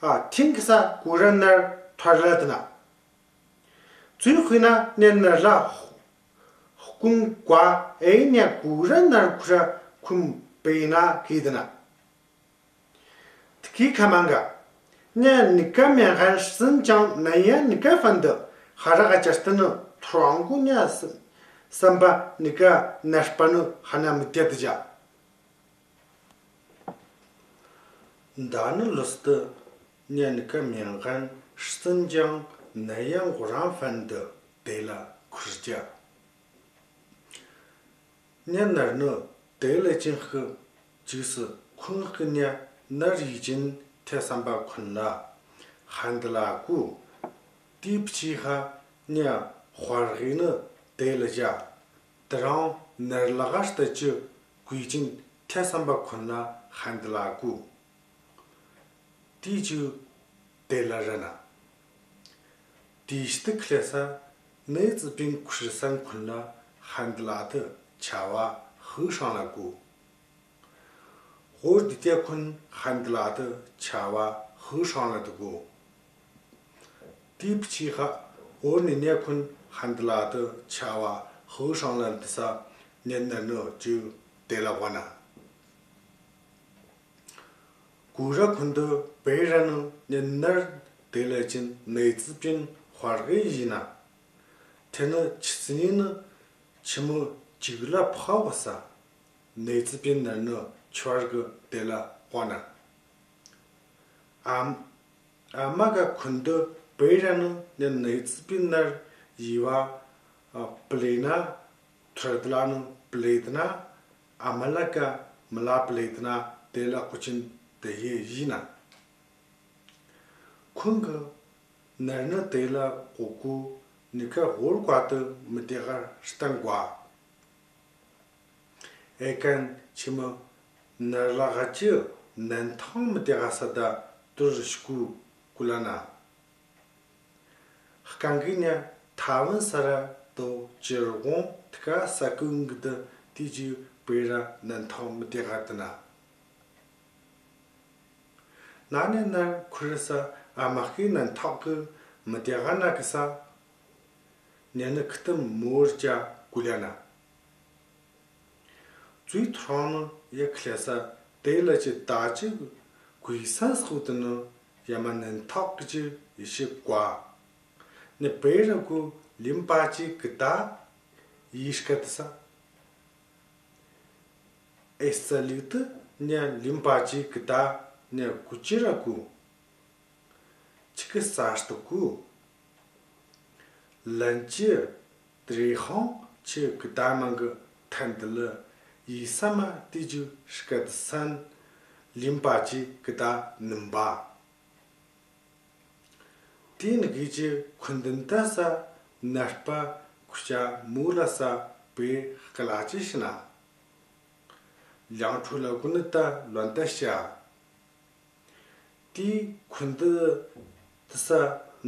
ཨ་ཐིང་ཁི་ས་ཀུ་ར་ནར་ཐོར་ལ་དི་ན། ཙུའི་ཁུ་ན་ཉེ་ནར་ལ་ ཀུན་བཀའ་ཨེ་ཉ་གུ་ར་ནར་ཁུ་ར་ཁུམ་པེ་ན་ཀི་དི་ན། ཐི་ཁི་ཁ་མང་ག་ཉ་ནི་ཀ་མྱང་ཁན་སིན་ཅང་ན་ཡ་ནི་ཀ་ཕན་དུ་ཧ་ར་ག་ཅར་ཏི་ནི་ཐོ་རང་གུ་ཉ་སམ་པ་ནི་ཀ་ནར་པ་ནུ་ཧ་ན་མི་ཏེ་དི་ཇ། ད་ནི་ལུས་ཏི་ཉ་ནི་ཀ་མྱང་ཁན་སིན་ཅང་ན་ཡ་གུ་རང་ཕན་དུ་དེ་ལ་ཁུར་ཇ། ཉ་ནར་ནུ་དེ་ལ་ཅིན་ཧི་ཅིག་སི་ཁུན་ཧི་ཉ་ནར་ཡི་ཅིན་ཐེ་སམ་པ་ཁུན་ལ་ཧན་དི་ལ་གུ། ཏི་ཕི་ཧ་ཉ་ཧོར་གི་ནི་དེ་ལ་ཇ། དི་རང་ནར་ལ་ག་ལྟ་ཅི་གུ་ཡི་ཅིན་ཐེ་སམ་པ་ཁུན་ལ་ཧན་དི་ལ་གུ། ཏི་ཅུ་དེ་ལ་ར་ན། ཏི་ཤི་ཏི་ཁ་ལེ་ས་ནེ་ཙི་པིན་ཁུ་ཤི་སན་ཁུན་ལ་ཧན་དི་ལ་ཏི་ཆ་བ་ཧུ་ཧྲང་ལ་གུ། ཧོར་དི་ཏེ་ཁུན་ཧན་དི་ལ་ཏི་ཆ་བ་ཧུ་ཧྲང་ལ་ཏི་གུ། ཏི་ཕི་ཧ་ཧོར་ནི་ཉ་ཁུན་ཧན་དི་ལ་ཏི་ཆ་བ་ཧུ་ཧྲང་ལ་ཏི་ས་ཉན་ན་ནོ་ཅུ་དེ་ལ་བ་ན། གུ་ར་ཁུན་དུ་པེ་ར་ནུ་ཉན་ནར་དེ་ལ་ཅིན་ནེ་ཙི་པིན་ཧོར་གི་ཡི་ན། ཐེ་ནུ་ཆི་ཙི་ནི་ནུ་ཆི་མུ་ཅིག་ལ་ཕ་བ་ས། ནེ་ཙི་པིན་ནར་ནུ་ཆོར་གི་དེ་ལ་ཧོ་ན། ཨམ་ཨ་མ་ག་ཁུན་དུ་པེ་ར་ནུ་ཉན་ནེ་ཙི་པིན་ནར་ཡི་བ་པི་ལེ་ན། ཐུར་དི་ལ་ནུ་པི་ལེ་དི་ན། ཨ་མ་ལ་ཀ་མི་ལ་པི་ལེ་དི་ན་དེ་ལ་ཀུ་ཅིན་དེ་ཡེ་ཡི་ན། ཁུང་གི་ནར་ནི་དེ་ལ་ཀུ་ཀུ་ནི་ཀ་ཧོར་ཀ་དུ་མི་དེ་ག་སྟན་གོ། ཨེ་ཀན་ཆི་མི་ནར་ལ་ག་ཅི་ནན་ཐང་མི་དེ་ག་ས་ད་ཏུར་ཤི་ཀུ་ཀུ་ལ་ན། སྐང་གི་ཉ་ཐ་ཝན་ས་ར་དོ་ཅིར་གོང་ཐི་ཀ་ས་ཀུན་གི་དི་དི་ཅི་པེ་ར་ནན་ཐང་མི་དེ་ག་དི་ན། ན་ནེ་ནར་ཁུར་ས་ཨ་མ་ཀི་ནན་ཐང་གི་མི་དེ་ག་ན་གི་ས། ཉ་ནི་ཁི་ཏི་མོར་ཅ་ཀུ་ལ་ན། ཙུའི་ཐོང་ནི་ཡ་ཁི་ལེ་ས་དེ་ལ་ཅི་ད་ཅི་གུའི་སན་སུ་དི་ནི་ཡ་མ་ནན་ཐག་གི་ཅི་ཡི་ཤི་ཀ་ནི་པེ་ར་གུ་ལིམ་པ་ཅི་གི་ད་ཡི་ཤི་ཀ་དི་ས། ཨེ་ས་ལི་དི་ཉ་ལིམ་པ་ཅི་གི་ད་ཉ་གུ་ཅི་ར་གུ། ཆི་གི་ས་སྟུ་གུ། ལན་ཅི་དྲི་ཧོང་ཆི་གི་ད་མང་གི་ཐན་དི་ལི་ཡི་ས་མ་ཏི་ཇུ་ཤི་ཀ་དི་སན་ལིམ་པ་ཅི་གི་ད་ནིམ་པ། ཏི་ནི་གི་ཅི་ཁུན་དིན་ད་ས་ནར་པ་ཁུ་ཅ་མུ་ལ་ས་པེ་ཀ་ལ་ཅི་ཤི་ན། ལང་ཁྲུ་ལ་གུ་ནི་ད་ལོན་ད་ཤ། ཏི་ཁུན་དི་དི་ས་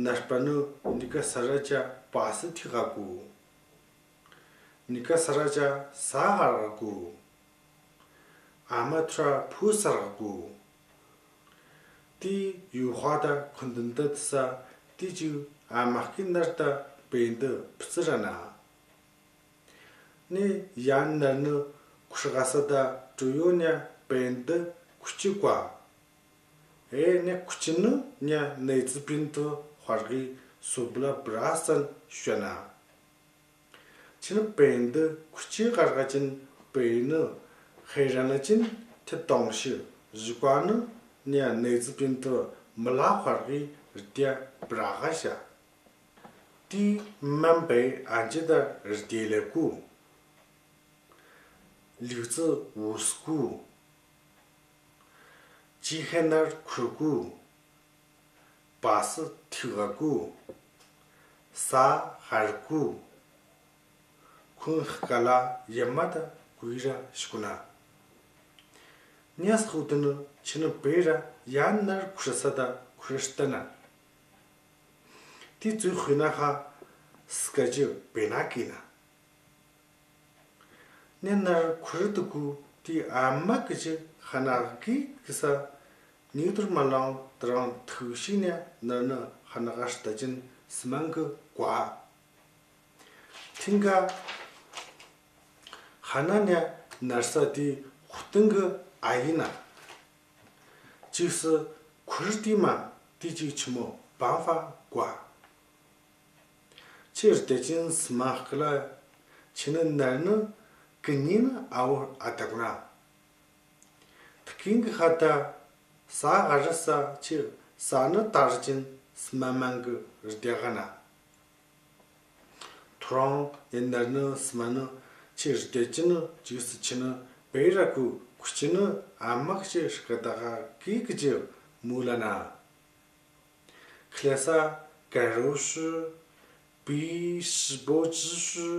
ནར་པ་ནུ་ནི་ཀ་ས་ར་ཅ་པ་སི་ཐི་ག་གུ། ནི་ཀ་ས་ར་ཅ་ས་ག་ར་གུ། ཨ་མ་ཐུ་ར་ཕུ་ས་ར་གུ། ཏི་ཡུ་ཧ་ད་ཁུན་དིན་ད་དི་ས་ཏི་ཅུ་ཨ་མ་ཀི་ནར་ད་པེན་དི་ཕུ་ཙི་ར་ན། ནི་ཡན་ནར་ནི་ཁུ་ཤི་ག་ས་ད་ཀྲུ་ཡོ་ཉ་པེན་དི་ཁུ་ཅི་ཀ། ཨེ་ནི་ཁུ་ཅི་ནི་ཉ་ནེ་ཙི་པིན་དི་ཧོར་གི་སུ་བ་ལ་བྲ་སན་ཤོ་ན། ཆི་ནི་པེན་དི་ཁུ་ཅི་གར་ག་ཅིན་པེ་ནི་ཧེ་ར་ན་ཅིན་ཐི་ཏོང་ཤི་ཞི་ཀ་ནི་ཉ་ནེ་ཙི་པིན་དི་མི་ལ་ཧོར་གི་རྟ་བྲ་ག་ཤ། ཏི་མན་པེ་ཨན་ཅི་ད་རི་ཏེ་ལེ་ཀུ། ལིག་ཙི་ཝུ་སི་ཀུ། ཅི་ཧེ་ནར་ཁུར་ཀུ། པ་སི་ཐི་ག་ཀུ། ས་ཧར་ཀུ། ཁུན་ཧ་ཀ་ལ་ཡ་མ་ད་ཀུ་ཡི་ར་ཤི་ཀུ་ན། ཉ་སི་ཧུ་དི་ནི་ཆི་ནི་པེ་ར་ཡ་ནར་ཁུར་ས་ད་ཁུར་ཤི་ཏ་ན། ཏི་ཙུའི་ཧུ་ན་ཧ་སི་ཀ་ཅི་པེ་ན་ཀི་ན། ཉ་ནར་ཁུར་དི་གུ་ཏི་ཨ་མ་ཀི་ཅི་ཧ་ན་ཀི་ཀི་ས། ཉིག་ཐུར་མ་ལང་ཏི་རང་ཐུག་ཤི་ཉ་ནར་ནི་ཧ་ན་ག་ཤི་ཏ་ཅིན་སི་མང་གི་ཀ། ཐིང་ག་ ཐ་ན་ནི་ནར་ས་དེའི་སྟེང་གི་ཨ་ཡེ་ན། ཅིག་སི་ཁུར་དེ་མ་དེ་ཅིག་ཆི་མོ་བང་ཧྥ་གོ། ཁྱེད་ར་དེ་ཅིན་སི་མ་ཁི་ལ། ཁྱེད་ནི་ནར་ནི་ཀི་ཉིན་ཨ་བོ་ཨ་ད་གུ་ན། ཐི་ཀིང་གི་ཁ་ད་ས་ག་རི་ས་ཁྱེད་ས་ནི་ད་རི་ཅིན་སི་མ་མང་གི་རི་དེ་ག་ན། ཐོ་རངས་ཡིན་ནར་ནི་སི་མ་ནི་ཁྱེད་ར་དེ་ཅིན་ནི་ཅིག་སི་ཁྱེད་ནི་བེ་ར་གུ་ཁུ་ཁྱེད་ནི་ཨ་མག་ཁྱེད་སྐད་ད་ག་གི་གི་ཅི་མུ་ལ་ན། ཁི་ལེ་ས་ཀ་རོ་ཧྲི་པི་ཧྲི་བོ་ཅི་ཧྲི་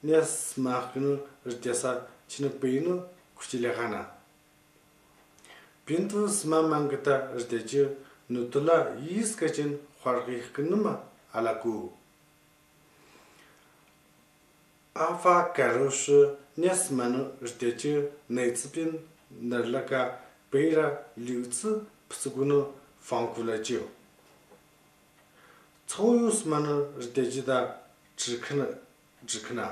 ནས་སི་མ་ཁི་ནི་རི་དེ་ས་ཁྱེད་ནི་པེ་ནི་ཁུ་ཅི་ལེ་ཁ་ན། པིན་ཏུ་སི་མ་མང་གི་ད་རི་དེ་ཅི་ནུ་ཏུ་ལ་ཡིས་ཀ་ཅིན་དཔར་གི་ཀི་ནི་མ་ཨ་ལ་གུ། ཨ་ཧྥ་ཀ་རུ་ཧྲི་ནས་སི་མ་ནི་རི་དེ་ཅི་ནེ་ཙི་པིན་ནར་ལ་ཀ་པེ་ར་ལིའུ་ཙི་ཕི་ཙི་གུ་ནི་ཧྥང་གུ་ལ་ཅི། ཚོ་ཡུ་སི་མ་ནི་རི་དེ་ཅི་ད་ཀྲི་ཁི་ན་ཀྲི་ཁི་ན།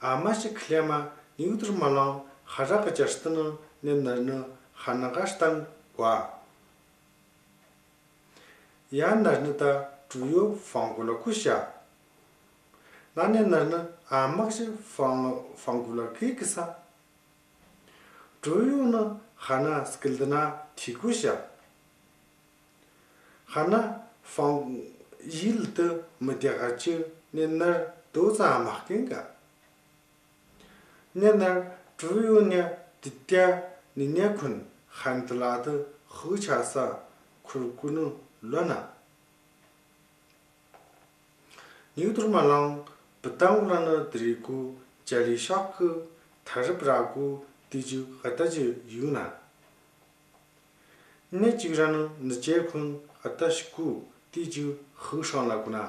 ཨ་མ་ཞིག་ཁི་ལེ་མ་ནིའུ་ཏུར་མ་ལང་ཧ་ར་གི་ཅར་སྟི་ནི་ནས་ནར་ནི་ཧ་ན་ག་སྟན་གོ། ཡ་ནར་ནི་ད་ཀྲུ་ཡོ་ཧྥང་གུ་ལ་ཀུ་ཤ། ན་ནས་ནར་ནི་ཨ་མག་ཞིག་ཧྥང་ཧྥང་གུ་ལ་གི་གི་ས། ཀྲུ་ཡོ་ནི་ཧ་ན་སྐིལ་དི་ན་ཐི་ཀུ་ཤ། ཧ་ན་ཧྥང་ཡིལ་དུ་མི་དེ་ག་ཅི་ནས་ནར་དོ་ཙ་ཨ་མག་གིན་ག། ནས་ནར་ཀྲུ་ཡོ་ནས་དི་ཏ་ནི་ནས་ཁུན་ཧན་དི་ལ་དི་ཧུ་ཆ་ས་ཁུར་ཀུ་ནུ་ལོ་ན། ནིའུ་ཐུར་མ་ལང་བུ་ཏང་ལ་ནི་དི་རི་ཀུ་ཅ་ལི་ཤག་གི་ཐ་རི་པ་ར་ཀུ་དི་ཅུ་ཧ་ད་ཅི་ཡུ་ན། ནས་ཅིག་ར་ནི་ནི་ཅེ་ཁུན་ཧ་ད་ཤི་ཀུ་དི་ཅུ་ཧུ་ཧྲང་ལ་ཀུ་ན།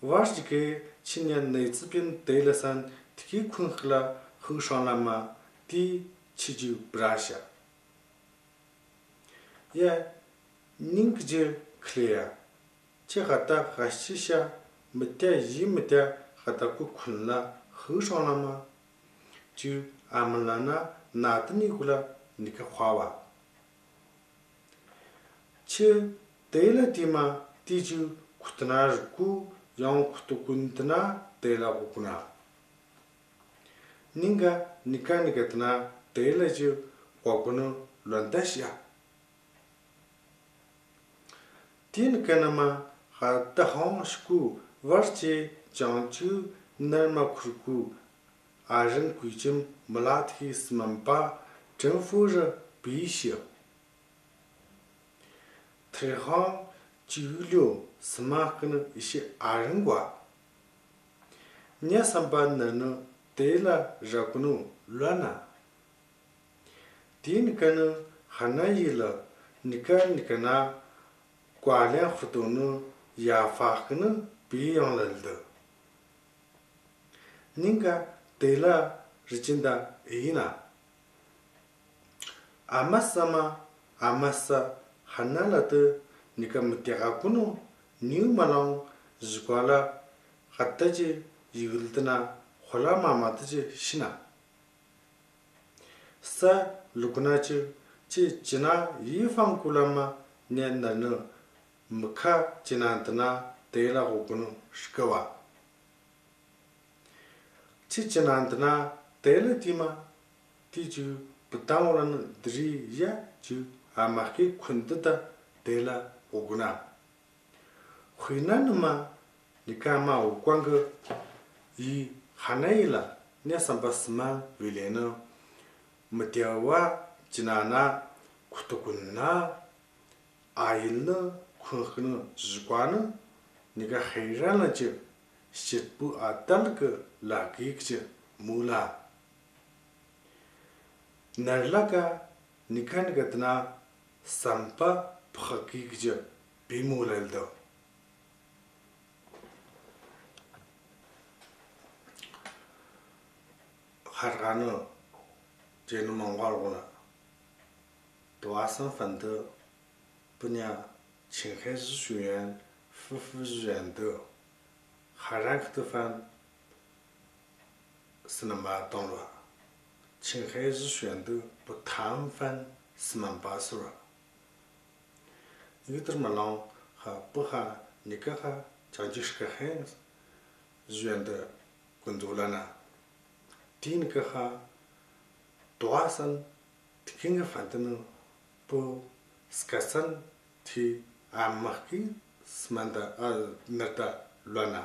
བར་ཅིག་གི་ཕྱི་ཉིན་ནེ་ཙི་པིན་དེ་ལ་སན་ཐི་ཀི་ཁུན་ཧི་ལ་ཧུ་ཧྲང་ལ་མ་དི་ཆི་ཅུ་པྲ་ཤ། ཡ། ཉིན་གི་ཇི་ཁི་ལེ་ཡ། ཁྱེད་ཧ་ད་ཧ་ཤི་ཤ་མི་ཏ་ཡི་མི་ཏ་ཧ་ད་ཀུ་ཁུན་ལ་ཧུ་ཧྲང་ལ་མ། ཅུ་ཨ་མི་ལ་ན་ན་ཏི་ནི་གུ་ལ་ནི་ཀ་ཧ་བ། ཁྱི་དེ་ལ་དེ་མ་དེ་ཅུ་ཁུ་ཏི་ན་རུ་ཀུ་ཡང་ཁུ་ཏུ་ཀུན་ཏི་ན་དེ་ལ་གོ་ཀུ་ན། ནིང་ག་ནི་ཀ་ནི་ཀ་ཏི་ན་དེ་ལ་ཅུ་གོ་ཀུ་ནུ་ལོན་ད་ཤི་ཡ། དེ་ནི་ཀ་ན་མ་ཧ་ད་ཧང་ཤི་ཀུ་བར་ཅེ་ཅང་ཅུ་ནར་མ་ཁུར་ཀུ་ཨ་རིན་ཀུ་ཅིམ་མི་ལ་ཐི་སི་མམ་པ་ཀྲིན་ཧྥུ་རི་པི་ཤི། ཐེ་ཧང་ཅིའུ་ལིའུ་སི་མ་ཀི་ནི་ཨི་ཤི་ཨ་རིང་གོ། ཉ་སམ་པ་ནི་ནི་དེ་ལ་ར་ཀུ་ནུ་ལོ་ན། དེ་ནི་ཀ་ནི་ཧ་ན་ཡི་ལ་ནི་ཀ་ནི་ཀ་ན་ཀ་ལེན་ཧུ་ཏུ་ནི་ཡ་ཧྥ་ཀི་ནི་པི་ཡང་ལ་ལྡི། ཉིན་ག་དེ་ལ་རི་ཅིན་ད་ཨི་ན། ཨ་མ་ས་མ་ཨ་མ་ས་ཧ་ན་ལ་ཏི་ནི་ཀ་མི་ཏེ་ག་ཀུ་ནུ་ནིའུ་མ་ལང་ཞི་ཀ་ལ་ཧ་ད་ཅི་ཡི་གུལ་ཏི་ན་ཧོ་ལ་མ་མ་ཏི་ཅི་ཤི་ན། ས་ལུ་ཀུ་ན་ཅི་ཅི་ཅི་ན་ཡི་ཧྥང་ཀུ་ལ་མ་ཉན་ན་ནི་མི་ཁ་ཅི་ན་ཏི་ན་དེ་ལ་ཧོ་ཀུ་ནུ་ཤི་ཀ་བ། ཁྱི་ཅི་ན་འདི་ན་དེ་ལ་དེ་མ། དེ་ཅུ་བུ་དང་བ་ལ་ནི་དི་རི་ཡ་ཅུ་ཨ་མ་ཀི་ཁུན་དི་ད་དེ་ལ་འོ་གུ་ན། ཧུའི་ན་ནི་མ་ནི་ཀ་མ་འོ་ཀོང་གི་ཡི་ཧ་ན་ཡི་ལ་ནི་སམ་པ་སི་མ་བི་ལེ་ནི་མི་དེ་བ་ཅི་ན་ན་ཁུ་ཏུ་ཀུན་ན། ཨ་ཡིལ་ནི་ཁུན་ཧི་ནི་ཞི་ཀ་ནི་ནི་ཀ་ཧེ་རན་ལ་ཅི་ཤེད་པུ་ཨ་ཏལ་གི་ལ་གི་ཀི་ཅི་མུ་ལ། ནར་ལ་ཀ་ནི་ཀ་ནི་ཀ་ཏི་ན་སམ་པ་ཕག་གི་ཀི་ཅི་པི་མུ་ལ་ལྡི། ཧར་ག་ནི་ཅེ་ནི་མང་ག་ལོག་ལ། དོ་ཨ་སམ་ཧྥན་དི། 不然，青海日学院、夫妇日院的，哈然克的饭，四十八段落。青海日宣的不摊贩四十八说。有点么浪哈不哈，你个哈，讲就是个很日宣的工作了呢。第一个哈，多少 Tikinga fandinu pu skasan ti amaki smanda a nerda lwana.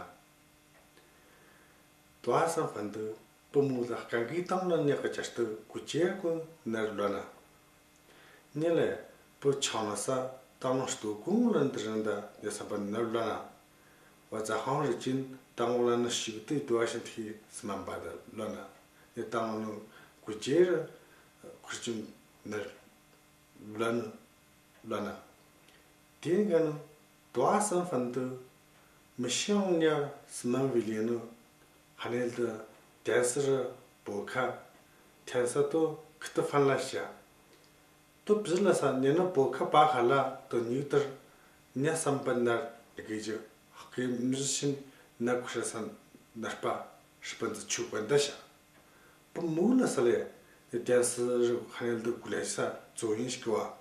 Tuasa fandu pu muda kangi tamna nyaka chastu kuchia ku ner lwana. Nile pu chana sa tamna stu kung lan dranda ya saban ner lwana. Wa za hang ri chin tang lan shi tu tuasin ti smamba da lwana. Ya tang nu kuchia kuchin ner lwana. Lwana. Tin gan tuasa fandu mishang nya smam vilinu hanel da dancer boka tensa to kta fan la sha. To bizla sa nena boka ba hala to neuter nya samban nar gije ke musician na kusha san narpa shpan zu chu ban da sha. Pu mula sale dancer hanel da gulai sa zoyin shkwa.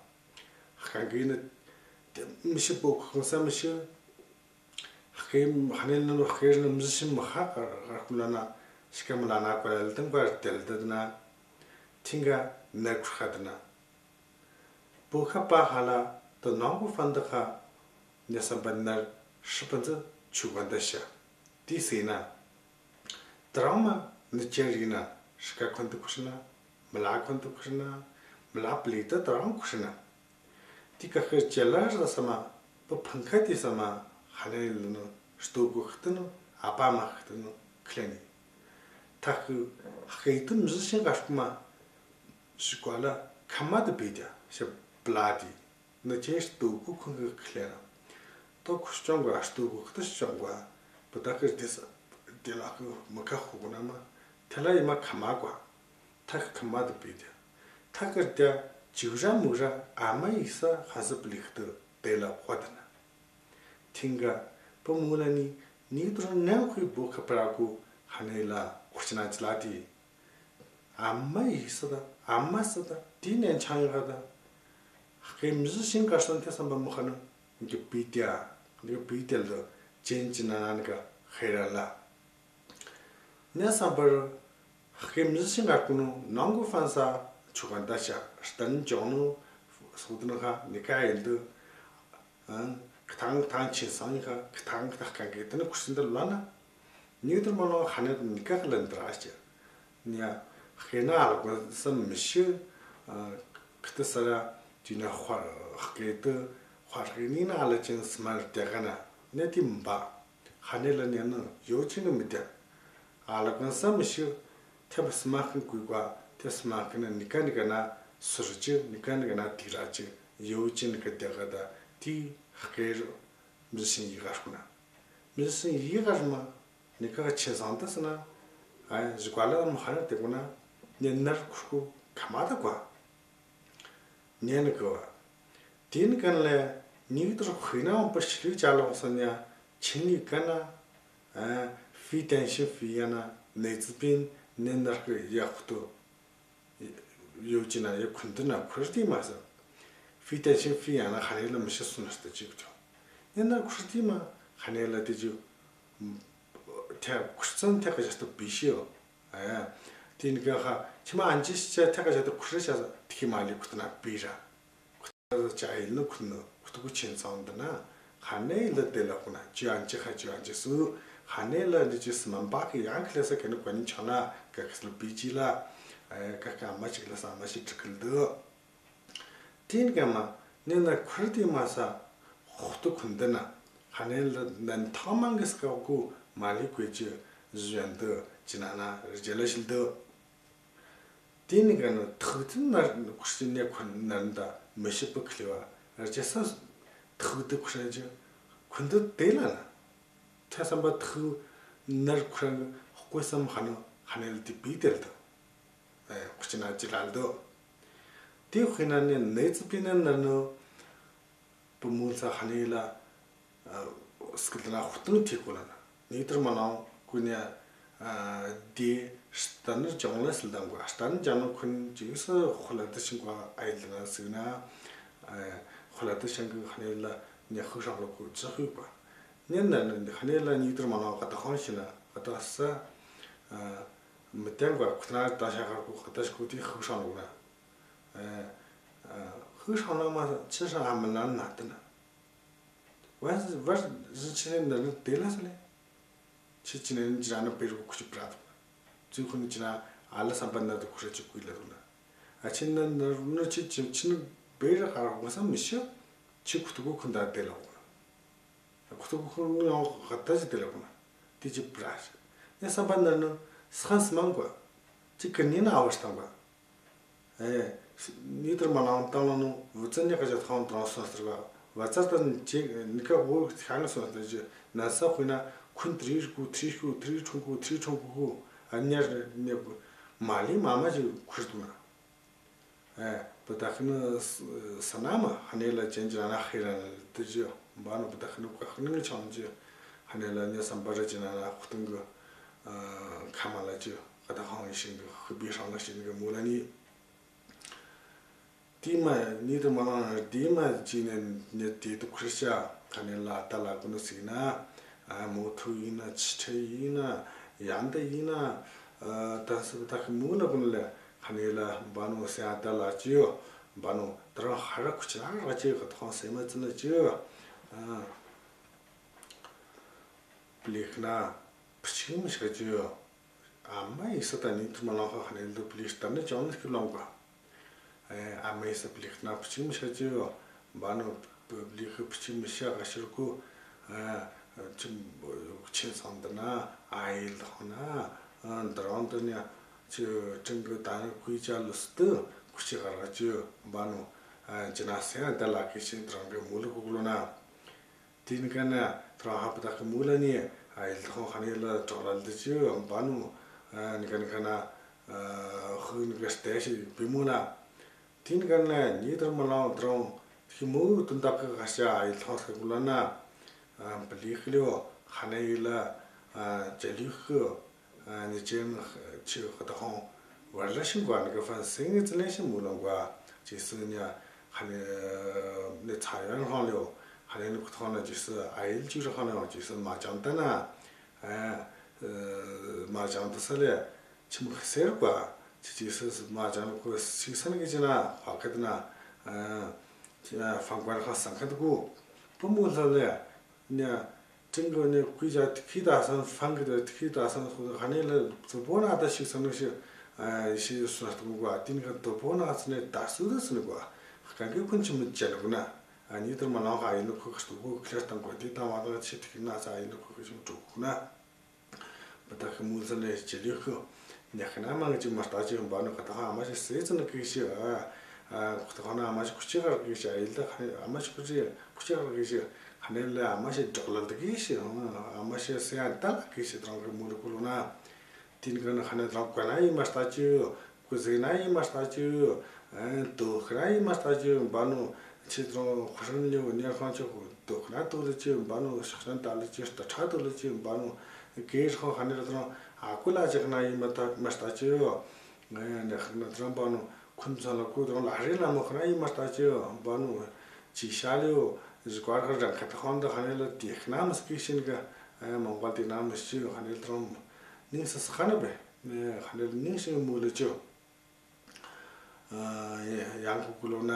Hakan gina mishi boka sa mishi Hake hanel nanu hake nanu mzishim maha kar kar kulana shikam lana kwalal tang bar tel dadna tinga nar kushadna. Boka pa hala to nangu fandaka ne samban nar shipanza chuganda sha. Di sina. Drama ni cherina shika kundu kushna, mla kundu kushna, mla plita drama kushna. Ti ka khir chelar da sama, pa phankha ti sama, hane lunu, sto gu htunu, apa ma htunu, kleni. Ta khu, hkaitu mzishin gashkuma, shikwala, kama da bidya, she bladi. Na che sto gu khun ga klena. To kushchong gwa, sto gu khta shchong gwa, pa ta khir disa, dila khu, maka khu guna ma, tela ima kama gwa. Thak khama da bidya. Thak da jigra mugra ama isa hazab likhtu dela khwadna. Tinga pa mulani ni dro nan khui bo khapra ku hanela khuchna chlati. Ama isa da, ama sa da, ti nen chang ga da. Hke mzi shin ka san te samba mukhana. Ngi bidya, ngi bidya lo, chen china nan ga khairala. Nya sambar hke mzi shin ga kunu nangu fansa chukan dasha, stan jonu sudna ha nika yeldu, ktang ktang chin sang ha, ktang ktang ka ge tana kusin da lana. Ni dur mano hane nika lan drasha. Nya hke na al ko sam mishi, kta sara tina khwa hke tu khwa hke ni na ala chin smar tegana. Ne timba. Hane la ne no yo chin mi te. Ala kan sam shi te ba sma kan kui kwa, te sma kan ni kan ga na sur chi, ni kan ga na ti ra chi, yo chin ka te ga da, ti hke ro, mi sin yi ga kuna. Mi sin yi ga ma, ni ka chin sang ta sana, ai, ji kwa la ma hare te kuna, ne nar ku ku, kama da kwa. Nyan kawa. Tin kan le, ni tur khuina pa shri chalong sanya, chin li kana, fi tension fi yana, ne zipin, ne nar ke ya khutu. Yo china ya khundu na khurdi ma sa. Fi tension fi yana, khane la mishi sunas ta chik to. Ne nar khurdi ma, khane la ti ju, te khursan te ka jasta bishiyo. Aya, tin ka ha, chima anji cha te ka jata khurri cha tiki mali kutna bira. Kutna cha il no kutna, kutuku chin sound na. Khane la de la kuna, chi anji ha chi anji su. Khane la ni chi smamba ki yang kle sa kenu kwani chana, ka kisla biji la. Aya, ka ka ma chi la sa ma chi trikil do. Tin ka ma, ne na khurdi ma sa, khutu khundana. Khane la nan thamang ka ska ku, mali kwe chi, zuyan do, chinana, rijala shil do. Tini gana thukti nar kushti ne khun nar da mishi pa khliwa. Raja sa thukti khun ji khun da tela na. Tha samba thu nar khun khwe sam khano khanel ti pi tel da. Kuchina ji lal do. Ti khina ne ne tsi pi nar no. Pumul sa khani la, skill na khutung ti kulana. Ni tur manau kunya, ཨ། དེ་རྟ་ནོར་ལྗང་ལ་སིལ་དང་གོ། རྟ་ནོར་ལྗང་ནོར་ཁུན་ཅིག་སུ་ཧུ་ལ་དུ་ཤིང་གོ། ཨའི་ལ་ན་ཟིག་ན། ཨ། ཧུ་ལ་དུ་ཤིང་གི་ཁ་ནེ་ལ་ཉ་ཧུ་ཤང་ལོ་གོ་ཅི་ཧུ་གོ། ཉན་ན་ནི་ཁ་ནེ་ལ་ཉིག་དར་མ་ལང་ག་ད་ཧང་ཤི་ན་ག་ད་ས། ཨ། མི་ཏན་གོ་ཁུ་ན་ད་ཤ་ཁར་གོ་ག་ད་ཤ་གོ་དེ་ཧུ་ཤང་ལོ་ན། ཨ། ཨ། ཧུ་ཤང་ལོ་མ་ཆི་ཤང་ཨ་མི་ན་ན་དི་ན། བར་བར་ཟི་ཆི་ནེ་ནི་དེ་ལ་སོ་ལེ། ཆི་ཆི་ནེ་ཇ་ན་པེ་རུ་ཁུ་ཆུ་པྲ་དུ། ཙུ་ཁུ་ནི་ཇ་ན་ཨ་ལ་སམ་པ་ན་དུ་ཁུ་ར་ཆུ་ཀུ་ལ་དུ་ན། ཨ་ཆི་ན་ན་རུ་ན་ཆི་ཆི་ཆི་ནི་པེ་ར་ཧ་ར་གོ་ས་མི་ཤི། ཆི་ཁུ་ཐུ་གུ་ཁུ་ད་དེ་ལ་གོ་ན། ཁུ་ཐུ་གུ་ཁུ་ནི་ཡང་ཧ་ད་ཆི་དེ་ལ་གོ་ན། དེ་ཆི་པྲ་ཤི། ཡ་སམ་པ་ན་ནི་སང་སི་མང་གོ། ཆི་ཀི་ནི་ན་ཨ་བ་སྟང་གོ། ཨེ། ཉིག་དར་མ་ལང་ཏང་ལ་ནུ་བུ་ཙན་ཉག་ག་ཇ་ཐང་དང་སོང་ཟེར་བ། བ་ཙར་ཏན་ཅེ་ནི་ཀ་བོ་ཤ་ནི་སོང་ཟེར་ཇི་ན་ས་ཧུ་ན་ཁུན་ཏྲི་ཀུ་ཏྲི་ཀུ་ཏྲི་ཁྲུང་ཀུ་ཏྲི་ཁྲུང་ཀུ་ཀུ། ཨ་ཉར་ཉེ་གུ་མ་ལི་མ་མ་ཇི་ཁུར་དུ་ན། ཨེ། བུ་ད་ཁི་ནི་ས་ན་མ་ཧ་ནེ་ལ་ཅན་ཇི་ན་ཧེ་ར་ཏི་ཇི། བ་ནུ་བུ་ད་ཁི་ནི་ཀ་ཁི་ནི་ཆང་ཇི། ཧ་ནེ་ལ་ཉེ་སམ་པ་ར་ཇི་ན་ན་ཧུ་ཏུང་གི། ཨ། ཁ་མ་ལ་ཇི་ག་ད་ཧང་ཤིང་གི་ཧུ་བི་ཧྲང་ལ་ཤིང་གི་མུ་ལ་ནི། དེ་མ་ཉིད་དུ་མ་ལང་དེ་མ་ཅི་ནས་ཉིད་དེ་དུ་ཁུར་ཤ། ཁ་ནས་ལ་ད་ལ་ཀུ་ནུ་སིག་ན། ཨ། མོ་ཐུ་ཡིན་ན་ཆི་ཁྲེ་ཡིན་ན་ཡང་ད་ཡིན་ན། ཨ། ད་སི་ད་ཁི་མུ་ལ་ཀུ་ནུ་ལ་ཁ་ནས་ལ་བ་ནུ་སེ་ཨ་ད་ལ་ཅི་ཡོ། བ་ནུ་ད་རང་ཧ་ར་ཁུ་ཆ་ར་ཅི་ག་ཐོང་སེ་མ་ཙི་ན་ཅི་ཡོ། ཨ། པི་ལི་ཁ་ན་ཕི་ཆིང་མི་ཤ་ཅི་ཡོ། ཨ་མ་ཡི་ས་ད་ནི་ཐུ་མ་ལང་ཁ་ཁ་ནས་ལུ་པི་ལི་ཤ་ད་ནི་ཅང་ནི་ཁི་ལོང་ག། ཨ་མའི་ས་པི་ལི་ཁ་ན་ཕི་ཆིང་མི་ཤ་ཅི་ཡོ། བ་ནུ་པི་ལི་ཁ་ཕི་ཆིང་མི་ཤ་ག་ཤར་གུ། ཨ། ཆིང་ཆིང་སང་ད་ན་ཨ་ཡི་ལྷང་ན། ཨ། ད་རང་ད་ནི་ཆི་ཁྲིང་གི་ད་ནི་ཀུའི་ཅ་ལུ་སི་ཏུ་ཀུ་ཆི་ག་ར་ཅི་ཡོ། བ་ནུ། ཨ། ཅི་ན་སེ་ཨ་ད་ལ་ཀི་ཤིང་ད་རང་གི་མུ་ལུ་གུ་ལོ་ན། དེ་ནི་ཀ་ན་ཐོ་རངས་ཧ་པ་ཏ་ཁི་མུ་ལ་ནི་ཨ་ཡིལ་ཐོང་ཁ་ནི་ལ་གྲོགས་ལ་འདི་ཅི་བ་ནུ། ཨ་ནི་ཀ་ནི་ཀ་ན་ཨ་ཧུ་ནི་ཀ་སྟེ་ཤི་བི་མུ་ལ། དེ་ནི་ཀ་ན་ཉི་ལྟར་མ་ལང་ཐོ་རངས་ཁི་མུ་དུན་ཏག་གི་ཁ་ཤ་ཨ་ཡིལ་ཐོང་སྐ་གུ་ལ་ན། ཨ་བི་ལི་ཁི་ལིའོ་ཁ་ནི་ཡི་ལ་ཨ་ཅ་ལི་ཁི། ཨ་ནི་ཅན་ཆི་ཁ་ཏ་ཧོང་བར་ལ་ཤིང་གོ་ནི་ཀ་ཧྥན་སེང་ངི་ཙི་ལེན་ཤིང་མུ་ལོང་གོ། ཅི་སི་ཉ་ཁ་ནི་ནི་ཚ་ཡོན་ཧོང་ལིའོ་ཁ་ནི་ནི་ཁུ་ཐོང་ན་ཅི་སི་ཨ་ཡིལ་ཅི་ར་ཧོང་ལིའོ་ཅི་སི་མ་ཅང་ཏ་ན། ཨ་མ་ཅང་ཏ་ས་ལེ་ཆི་མ་ཁ་སེར་གོ། ཅི་ཅི་སི་སི་མ་ཅང་ཁོ་སི་སན་གི་ཅི་ན་ཧ་ཁ་ཏ་ན། ཨ་ཕང་གོ་ཁ་སང་ཁ་ཏ་གོ་པུ་མུ་ལ་ལེ་ཉ། ཀྲིང་གོ་ནི་ཀུའི་ཅ་ཏི་ཁི་ད་སན་ཧྥང་གི་ད་ཏི་ཁི་ད་སན་ཧུ་ཧ་ནི་ལ་དུ་པོ་ན་ད་ཤིག་སན་ནི་ཤི་ཨ་ཤི་སུ་ན་སྟུང་གོ། ཨ་ཏིན་ག་དུ་པོ་ན་སི་ནི་ད་སུ་ད་སི་ནི་གོ། ཧ་གན་གི་ཁུན་ཆི་མི་ཅན་གོ་ན། ཨ་ཉི་ལྟར་མ་ལང་ཧ་ཡིན་ནི་ཁུ་ཁ་སྟུ་གོ་ཁི་ལ་སྟང་གོ། དེ་ད་མ་ད་ཆི་ཏི་ཁི་ན་ས་ཡིན་ནི་ཁུ་ཁ་ཆི་མི་ཀྲུ་གོ་ན། བུ་ད་ཁི་མུ་ལ་ལེ་ཅི་ལི་ཁུ། ཉ་ཁ་ན་མང་ཅིག་མ་ལྟ་ཅི་བ་ནུ་ཁ་ཏ་ཧ་ཨ་མ་ཤི་སེ་ཙི་ནི་ཀི་ཤི། ཨ་ཁ་ཏ་ཧ་ན་ཨ་མ་ཤི་ཁུ་ཆི་གར་ཀི་ཤི། ཨ་ཡིལ་ད་ཁ་ནི་ཨ་མ་ཤི་ཁུ་ཆི་ཁུ་ཆི་གར་ཀི་ཤི། ཁ་ནི་ལེ་ཨ་མ་ཤི་འབྲོག་ལ་ད་ཀི་ཤི། ཨ་མ་ཤི་སེ་ཨ་ད་ལ་ཀི་ཤི་ཏང་གི་མུ་ལུ་ཀུ་ལུ་ན། ཏིན་ག་ན་ཁ་ནི་ཏང་གོ་ན་ཡི་མ་ལྟ་ཅི། ཀུ་ཟེ་ན་ཡི་མ་ལྟ་ཅི། ཨ་དུ་ཁ་ན་ཡི་མ་ལྟ་ཅི་བ་ནུ། ཆི་ཏང་ཁུ་ཧྲན་ལེ་བ་ཉར་ཁང་ཆི་ཁུ་དུ་ཁ་ན་དུ་ལི་ཅི་བ་ནུ། ཤག་ཤན་ད་ལི་ཅི་ཏ་ཁྲ་དུ་ལི་ཅི་བ་ནུ། གེ་ཧྲ་ཁ་ནི་ར་ཏང་ཨ་ཀུ་ལ་ཅི་ཁ་ན་ཡི་མ་ལྟ་མ་ལྟ་ཅི་ཡོ། ཨ་ནི་ཁ་ན་ཏང་བ་ནུ་ཁུན་ཚང་ལ་ཀུ་ཏང་ལ་རེ་ལ་མོ་ཁ་ན་ཡི་མ་ལྟ་ཅི་ཡོ་བ་ནུ། ཅི་ཤ་ལེའོ་ཟི་ཀ་ར་ཁ་རང་ཁ་ཏ་ཧོན་ད་ཁ་ནི་ལ་ཏི་ཁ་ན་མ་སྐི་ཤིན་ག་ཨ་མང་པ་ཏི་ན་མ་ཤི་ཁ་ནི་ཏང་ནིང་ས་ས་ཁ་ན་བེ་ཁ་ནི་ནིང་ཤིན་མུ་ལི་ཅི་ཡོ། ཨ་ཡང་ཀུ་ཀུ་ལོ་ན།